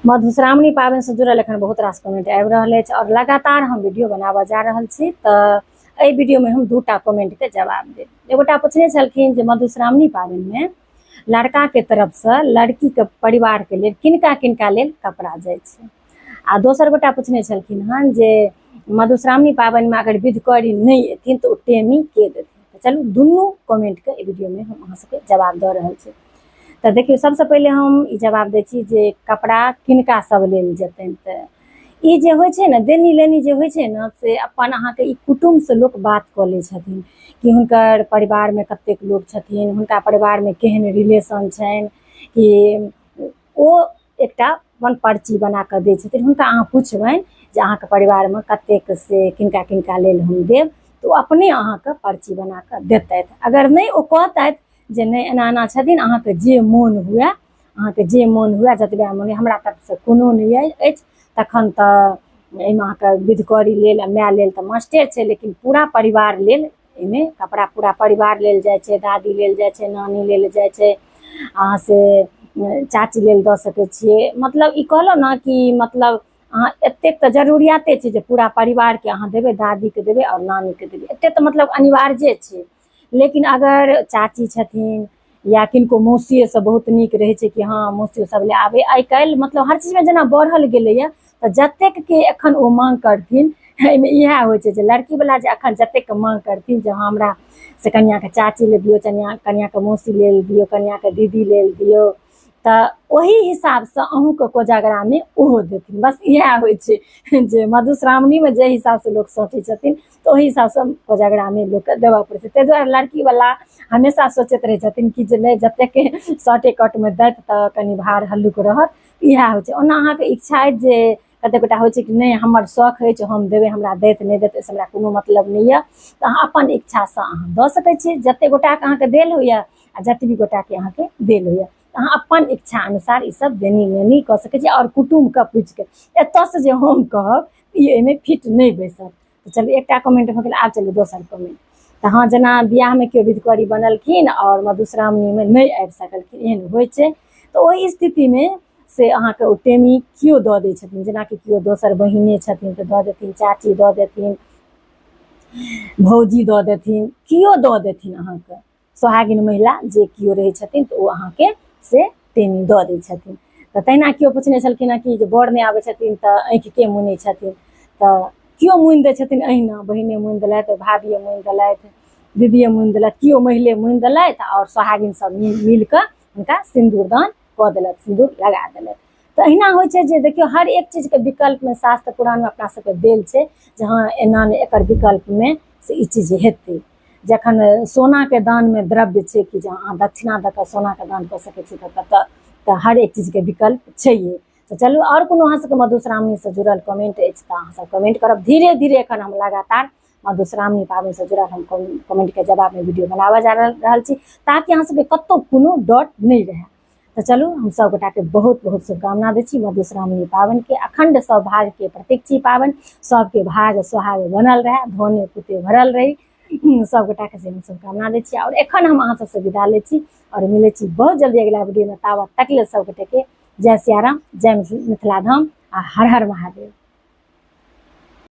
मधुश्रावणी पाबनिसँ जुड़ल एखन बहुत रास कमेंट आबि रहल अछि आओर लगातार हम वीडियो बनाबऽ जा रहल छी। तऽ एहि वीडियोमे हम दूटा कमेंटके जवाब देब। एगोटा पुछने छलखिन जे मधुश्रावणी पाबनिमे लड़काके तरफसँ लड़कीके परिवारके लेल किनका किनका लेल कपड़ा जाइ छै, आ दोसर गोटा पुछने छलखिन हन जे मधुश्रावणी पाबनिमे अगर विधकरी नहि एथिन तऽ ओ टेमी के देथिन। तऽ चलू दुनू कमेंटके एहि वीडियोमे हम अहाँ सबके जवाब दऽ रहल छी। तऽ देखियौ, सबसँ पहिले हम ई जवाब दै छी जे कपड़ा किनका सब लेल जेतनि। तऽ ई जे होइ छै ने देनी लेनी जे होइ छै ने, से अपन अहाँके ई कुटुम्बसँ लोक बात कऽ लै छथिन कि हुनकर परिवारमे कतेक लोक छथिन, हुनका परिवारमे केहन रिलेशन छनि, कि ओ एकटा अपन पर्ची बना कऽ दै छथिन। हुनका अहाँ पुछबनि जे अहाँके परिवारमे कतेक से किनका किनका लेल हम देब, तऽ ओ अपने अहाँके पर्ची बना कऽ देतथि। अगर नहि ओ कहतथि जे नहि एना एना छथिन, अहाँके जे मोन हुए, अहाँके जे मोन हुए, जतबे मोन हुए, हमरा तरफसँ कोनो नहि अछि, तखन तऽ एहिमे अहाँके विधकरी लेल आ माय लेल तऽ मस्टे छै, लेकिन पूरा परिवार लेल एहिमे कपड़ा पूरा परिवार लेल जाइ छै, दादी लेल जाइ छै, नानी लेल जाइ छै, अहाँ से चाची लेल दऽ सकै छियै। मतलब ई कहलहुँ ने कि मतलब अहाँ एतेक तऽ जरूरियाते छै जे पूरा परिवारके अहाँ देबै, दादीके देबै आओर नानीके देबै, एतेक तऽ मतलब अनिवार्ये छै। लेकिन अगर चाची छथिन या किनको मौसिए सब बहुत नीक रहै छै कि हँ मौसियो सब ले आबै, आइ काल्हि मतलब हर चीजमे जेना बढ़ल गेलैए, तऽ जतेकके एखन ओ माँग करथिन, एहिमे इएह होइ छै जे लड़कीवला जे एखन जतेकके माँग करथिन जे हँ हमरा से कनिआँके चाची लेल दियौ, कनिआँके मौसी लेल दियौ, कनिआँके दीदी लेल दियौ, तऽ ओही हिसाबसँ अहूँके कोजागरामे ओहो देथिन। बस इएह होइ छै जे मधुश्रावणीमे जाहि हिसाबसँ लोक सटै छथिन तऽ ओहि हिसाबसँ कोजागरामे लोकके देबऽ पड़ै छै। ताहि दुआरे लड़कीवला हमेशा सोचैत रहै छथिन कि जे नहि जतेक शॉर्टे कटमे दैत तऽ कनि भार हल्लुक रहत, इएह होइ छै। ओना अहाँके इच्छा अछि जे कतेक गोटा होइ छै कि नहि हमर शौख अछि हम देबै, हमरा दैत नहि दैत ओहिसँ हमरा कोनो मतलब नहि यऽ, तऽ अहाँ अपन इच्छासँ अहाँ दऽ सकै छी। जतेक गोटाके अहाँके देल होइए आ जतबी गोटाके अहाँके देल होइए, अहाँ अपन इच्छा अनुसार ई सब देनी लेनी कऽ सकै छी। आओर कुटुम्बके पूछिके एतऽसँ जे हम कहब ई एहिमे फिट नहि बैसत। तऽ चलू एकटा कमेंट भऽ गेल, आब चलू दोसर कमेंट। तऽ हँ, जेना बियाहमे केओ विधकरी बनलखिन आओर मधुश्रावणीमे नहि आबि सकलखिन, एहन होइ छै, तऽ ओहि स्थितिमे से अहाँके ओ टेमी केओ दऽ दै छथिन। जेनाकि केओ दोसर बहिने छथिन तऽ दऽ देथिन, चाची दऽ देथिन, भौजी दऽ देथिन, केओ दऽ देथिन। अहाँके सोहागिन महिला जे केओ रहै छथिन तऽ ओ अहाँके से टेमी दऽ दै छथिन। तऽ तहिना केओ पुछने छलखिन हँ कि जे बर नहि आबै छथिन तऽ आँखिके मुनै छथिन, तऽ केओ मुनि दै छथिन, अहिना बहिने मुनि देलथि, भाभिए मुनि देलथि, दीदिए मुनि देलथि, केओ महिले मुनि देलथि आओर सोहागिन सब मिल कऽ हुनका सिन्दूरदान कऽ देलथि, सिन्दूर लगा देलथि। तऽ अहिना होइ छै जे देखियौ हर एक चीजके विकल्पमे शास्त्र पुराणमे अपना सबके देल छै जे हँ एना नहि, एकर विकल्पमे से ई चीज हेतै। जखन सोनाके दानमे द्रव्य छै कि जे अहाँ दक्षिणा दऽ कऽ सोनाके दान कऽ सकै छी, तऽ तऽ हर एक चीजके विकल्प छैहे। तऽ चलू, आओर कोनो अहाँ सबके मधुश्रावणीसँ जुड़ल कमेंट अछि तऽ अहाँ सब कमेंट करब। धीरे धीरे एखन हम लगातार मधुश्रावणी पाबनिसँ जुड़ल हम कमेंटके जवाबमे वीडियो बनाबऽ जा रहल छी ताकि अहाँ सबके कतहु कोनो डर नहि रहए। तऽ चलू, हम सब गोटाके बहुत बहुत शुभकामना दै छी मधुश्रावणी पाबनिके। अखण्ड सौभाग्यके प्रतीक छी पाबनि, सबके भाग सोहाग बनल रहए, धने पुते भरल रही, सब गोटाके से हम शुभकामना दै छी। आओर एखन हम अहाँ सबसँ विदा लै छी आओर मिलै छी बहुत जल्दी अगिला वीडियोमे। ताबत तक लेल सब गोटेके जय सियाराम, जय मिथिला धाम आ हर हर महादेव।